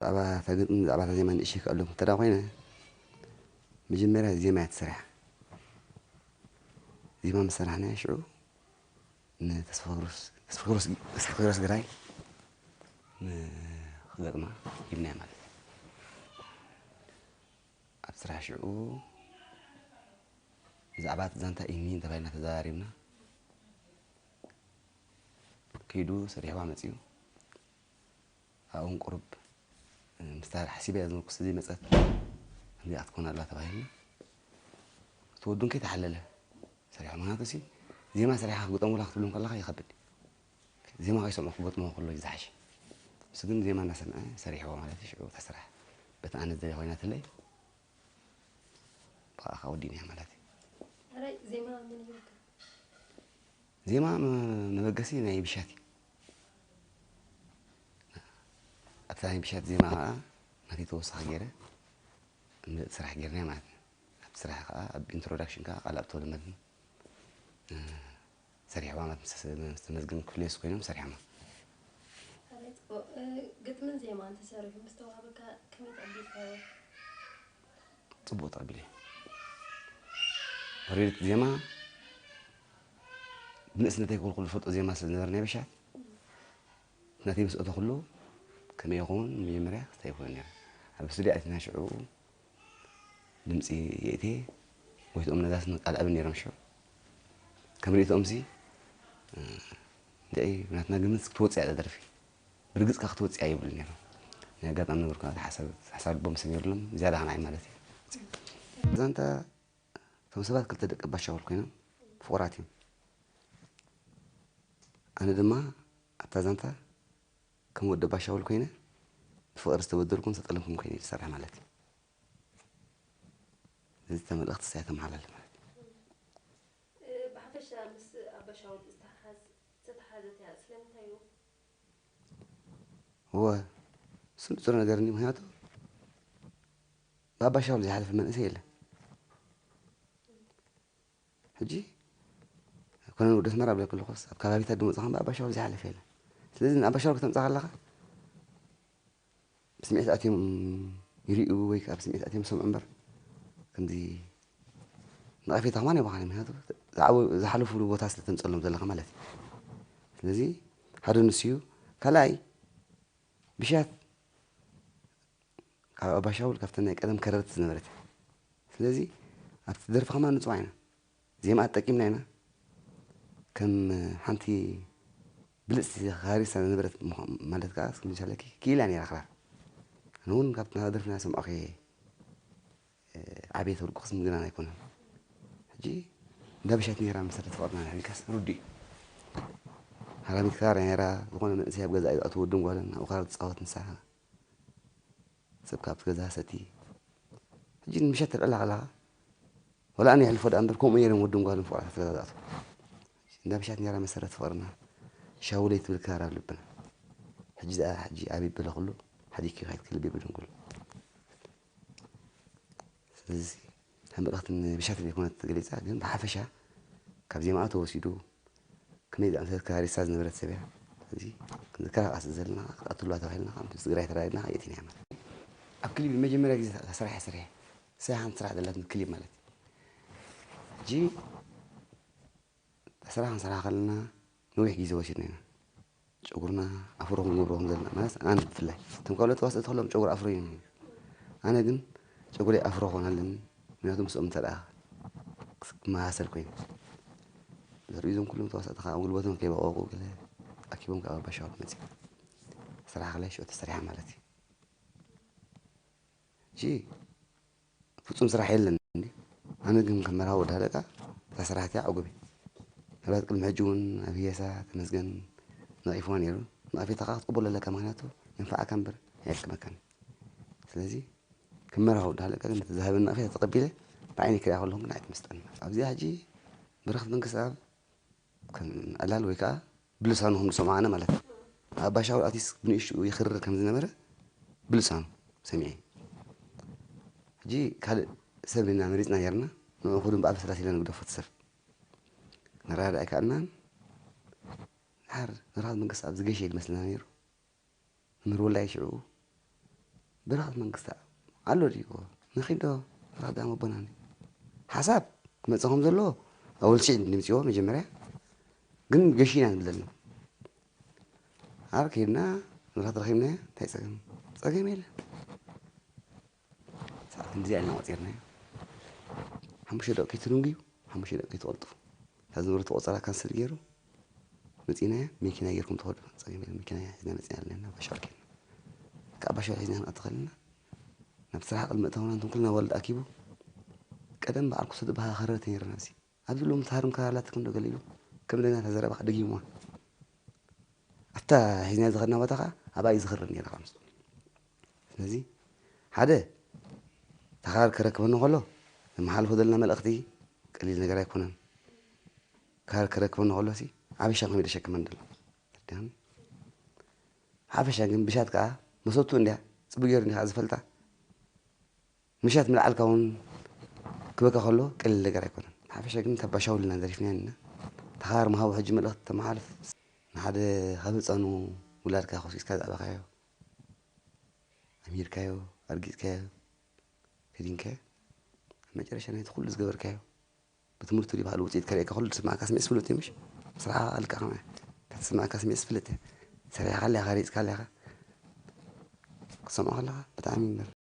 ብዛዕባ እታ ግጥሚ ብዛዕባ እታ ዜማ ንእሽተይ ከእለኩም እንተ ደኣ ኮይነ፣ መጀመርያ ዜማ እያ ትሰርሓ። ዜማ ምስ ሰራሕናያ ሽዑ ንተስፋ ኪሮስ፣ ተስፋ ኪሮስ፣ ተስፋ ኪሮስ ግራይ ንክገጥማ ሂብናያ ማለት እዩ። ኣብ ስራሕ ሽዑ ብዛዕባ እቲ ዛንታ እኒ ተባሂልና ተዘራሪብና። ከይዱ ሰሪሕዋ መጺኡ። ኣብኡን ቁሩብ ምስታ ሓሲበያ ዝነበርኩ ዘይመጸት ከምዚኣ ክትኮን ኣላ ተባሂልና። እቲ ወዱን ከይተሓለለ ሰሪሖ። ምኽንያቱ ሲ ዜማ ሰሪሕካ ክግጠሙላ ክትብሎም ከለኻ ይኸብድ። ዜማ ከይሰምዑ ክገጥምዎ ከሎ እዩ ዝሓሸ። ንሱ ግን ዜማ እናሰምዐ ሰሪሕዎ ማለት እዩ። ሽዑ እታ ስራሕ በቲ ኣነ ዝደልያ ኮይናትለይ ብኣኻ ወዲእናያ ማለት እዩ። ሕራይ ዜማ መን ይበካ? ዜማ መ- መበገሲ ናይ ብሻት እዩ። ኣብቲ ናይ ብሻት ዜማ ከዓ ናተይ ተወሳኺ ገይረ ምልእቲ ስራሕ ገይርናዮ ማለት እዩ። ኣብቲ ስራሕ ከዓ ኣብ ኢንትሮዳክሽን ከዓ ቃል ኣብተወለመድን ሰሪሕዋ ማለት ምስ ምስ ተመስገን ክፍሌስ ኮይኖም ሰሪሖማ። ሕራይ ጽቡቕ። እ፣ ግጥምን ዜማን ተሰሪሑ ምስ ተዋህበካ ከመይ ተቐቢልካዮ? ጽቡቕ ተቐቢለ። ኦሬዲ እቲ ዜማ ብንእስነተይ ክብል ኩሉ ዝፈልጦ ዜማ ስለ ዝነበረ ናይ በሻት ናተይ ምስ ኣተኹሉ ከመይ ይኸውን መጀመርያ ክስታይ ይኮነ ነይረ። ኣብ ስቱድዮ ኣቲና ሽዑ ድምፂ የእቴ ጎይትኦም ነጋስን ቃል ኣብን ነይሮም ሽዑ ከም ርእይቶኦም ሲ እንታይ ናትና ግምት ክትወፅእ እያ ደርፊ ብርግፅካ ክትወፅእ እያ ይብሉ ነይሮም። ናይ ኣጋጣሚ ነበርኩ ሓሳብ ሓሳብ ልቦም ሰሚሩሎም ዝያዳ ከናይ ማለት እዩ። ዛንታ እቶም ሰባት ክልተ ደቂ ኣባሻውል ኮይኖም ፍቑራት እዮም። ኣነ ድማ ኣብታ ዛንታ ከም ወዲ ኣባሻውል ኮይነ ብፍቕሪ ዝተበደልኩን ዝተጠለምኩን ኮይነ ዝሰርሕ ማለት እዩ። እዚ ተመልእኽቲ ሳይ ተመሓላልፍ ማለት እዩ። ብሓፈሻ ምስ ኣባሻውል ዝተሓዝ ዝተተሓዘት እያ። ስለምንታይ እዩ? እወ እሱ ንፁር ነገር እንዲ ምክንያቱ ብኣባሻውል ዝሓለፈ መንእሰይ የለን። ሕጂ ኮነ ወደ ኣስመራ ብለ ከለኩስ ኣብ ከባቢታት ድመፅኻን ብኣባሻውል ዝሓለፈ የለን። ስለዚ ንኣባሻውል ከተምፃ ከለካ ብስምዒት ኣትዮም ይርእዩ ወይ ከዓ ብስምዒት ኣትዮም ዝሰምዑ እምበር ከምዚ ነቐፌታ ከማን የባኻን ምክንያቱ ዝሓለፉሉ ቦታ ስለ ተምፀሎም ዘለካ ማለት እዩ። ስለዚ ሓደ ንሱ እዩ። ካልኣይ ብሻት ካብ ኣባሻውል ካብተን ናይ ቀደም ከረርቲ ዝነበረት እያ። ስለዚ ኣብቲ ደርፊ ከማን ንፅዋ ኢና ዜማ ኣጠቂምና ኢና ከም ሓንቲ ብልፅቲ ካሪሳ ዝነበረት ማለት ከዓ ክምልሻለኪ ክኢላ ነይራ ክራር። ኣነ እውን ካብቲ ናታ ደርፊ ናይ ሰምዖ ከየ ዓብየ ተብልኩ ክስም ግናን ኣይኮነን። ሕጂ እንዳ ብሻት ነይራ መሰረት ፍቕርና ንሕልካስ ርዱ እዩ። ሃራሚት ክራር ነይራ ዝኾነ መንእሰይ ኣብ ገዛ እዩ ዝኣትዎ ወድን ጓልን ኣብኡ ክራር ትፃወት ንሳ። ሰብ ካብቲ ገዛ ሰቲ ሕጂ ንምሸት ትልዕላ ከለኻ ወላ ኣነ የሕልፎ ደኣ እምበር ከምኡ ነይሮም ወድን ጓልን ፍቑራት ገዛ ዝኣትዉ። እንዳ ብሻት ነይራ መሰረት ፍቕርና ሻውለይ ትብል ክራር ኣብ ልብና። ሕጂ ደኣ ሕጂ ኣበይ በለ ኩሉ ሓዲግኪ ከይድኪ ልቢ ብድንጉል። ስለዚ እታ መልእኽቲ ንብሻት ዘይኮነት ገሊፃ ግን ብሓፈሻ ካብ ዜማኣ ተወሲዱ ከመይ ዝኣመሰለት ክራሪሳ ዝነበረት ሰብ እያ። ስለዚ ክንዝከራ ቃስ ዘለና ክትኣትሉዋ ተባሂልና ካብ ምስ ትግራይ ተራዲና የእቲናያ ማለት እዩ። ኣብ ክሊፕ መጀመርያ ግዜ ተሰርሐ ስርሐ ሳይ ሓንቲ ስራሕ ዘለትኒ ክሊፕ ማለት እዩ። ሕጂ ስራሕ ክንሰርሓ ከለና ነዊሕ ግዜ ወሲድና ኢና። ጨጉርና ኣፍሮ ክንገብሮ ከም ዘለና ማለት ኣነ ብፍላይ እቶም ካልኦት ተዋስእቲ ከሎም ጨጉሪ ኣፍሮ እዮም። ኣነ ግን ጨጉረይ ኣፍሮ ክኾን ኣለኒ ምክንያቱ ምስኦም እንተ ደኣ ክመሳሰል ኮይኑ ዘርእዩ እዞም ኩሎም ተዋሳእቲ ከዓ ጉልበቶም ከይበቆቁ ገለ ኣኪቦም ካብ ኣባሻውል መፅኦም ስራሕ ከላይ ሽዑ ተሰሪሓ ማለት እዩ። ሕጂ ፍፁም ስራሕ የለን እንዲ ኣነ ግን ከም መርሃዊ ወዲ ሃለቃ እታ ስራሕቲ ኣዕጉቢ ምናልባት ቅድሚ ሕጂ እውን ኣብ ህየሳ ተመስገን ነቒፍዋ ነይሩ። ነቐፌታኻ ክትቅበሎ ኣለካ ምክንያቱ የንፈዓካ እምበር ኣየድክመካን። ስለዚ ከም መርሃዊ ወዲ ሃለቃ ግን እቲ ዝሃበኒ ነቐፌታ ተቐቢለ ብዓይኒ ክሪኣ ከለኹ ግን ኣይትመስጠኒ። ኣብዚኣ ሕጂ ብረኽት መንግስቲ ኣብ ከም ዕላል ወይ ከዓ ብልሳኑ ከም ዝሰማዕና ማለት እዩ። ኣባሻውል ኣቲስ ብንእሽትኡ ይኽርር ከም ዝነበረ ብልሳኑ ሰሚዐ። ሕጂ ካልእ ሰብ ኢና መሪፅና ነርና ንዕኡ ክዱ እምበኣር ብስላሴ ኢለ ንግደፎ እቲ ሰብ ክነረዳድእ ኣይከኣልናን። ድሓር ንራኸብ መንግስቲ ኣብ ዝገሸ ይመስለና ነይሩ። መምህር ወላይ ሽዑ በረኸት መንግስታ ኣሎ ድዩ? ንኺዶ በረኸት ዳሞ ኣቦናኒ ሓሳብ ክመጽእ ከም ዘለዎ ኣወል ስዒድ ድምፅዎ መጀመርያ ግን ገሺና ንብል ዘለና። ኣብ ከይድና ንብረት ረኺብና እንታይ ጸገም ጸገም የለ። ሰዓት እንዲዚኣ ኢና ቆፂርና። ሓሙሽተ ደቂ ትንጉዩ ሓሙሽተ ደቂ ትቐልጥፉ። እታ ዝነበረ ተቆፀራ ካንስል ገይሩ መፂና። መኪና ገይርኩም ትኸዱ ጸገም የለ። መኪና ሒዝና መፂና ኣለና። ባሻ ወርቂና ካብ ባሻ ሒዝና ክንኣትኸልና ናብ ስራሕ ቅድሚ እተውና እንትን ኩልና ወልድ ኣኪቡ ቀደም በዓል ኩሱ ዝበሃ ከረተ ነይርና። እዚ ኣብዚ ሎም ተሃርም ካላትኩም ዶ ገሊሉ ከም ደና ተዘረባ ደጊሙዋ። ኣብታ ሒዝና ዝኸድና ቦታ ከዓ ኣብኣ እዩ ዝኽረር ነይራ። ስለዚ ሓደ ተኻር ክረክበኒ ከሎ ዝመሓልፎ ዘለና መልእኽቲ ቀሊል ነገር ኣይኮነን። ካር ክረክበኒ ከሎ ሲ ዓበሻ ከመይ ተሸክመን ደሎ ሓፈሻ ግን ብሻት ከዓ መሰቱ እንዲያ ፅቡቅ ገይሩ እንዲካ ዝፈልጣ ምሻት ምልዓልካ እውን ክበካ ከሎ ቀሊል ነገር ኣይኮነን። ሓፈሻ ግን ተባሻውልና ዘሪፍና ኢና። ተኻር ምሃቡ ሕጂ መልእኽቲ ተመሓልፍ ንሓደ ካብ ህፃኑ ውላድካ ኮሲስካ ዝኣበኻዮ ኣምሂርካዮ ኣርጊፅካዮ ከዲንካዮ ኣብ መጨረሻ ናይቲ ኩሉ ዝገበርካዮ ብትምህርቱ ዲ ባህሉ ውፅኢት ከርእየካ ኩሉ ዝስማዕካ ስሜት ስፍልጥ እዩ ምሽ ስራሓ ኣልካ ከማ ተስማዕካ ስሜት ስፍልጥ እያ ሰሪሕካ ኣለካ ሪፅካ ኣለካ ክሰምዖ ከለካ ብጣዕሚ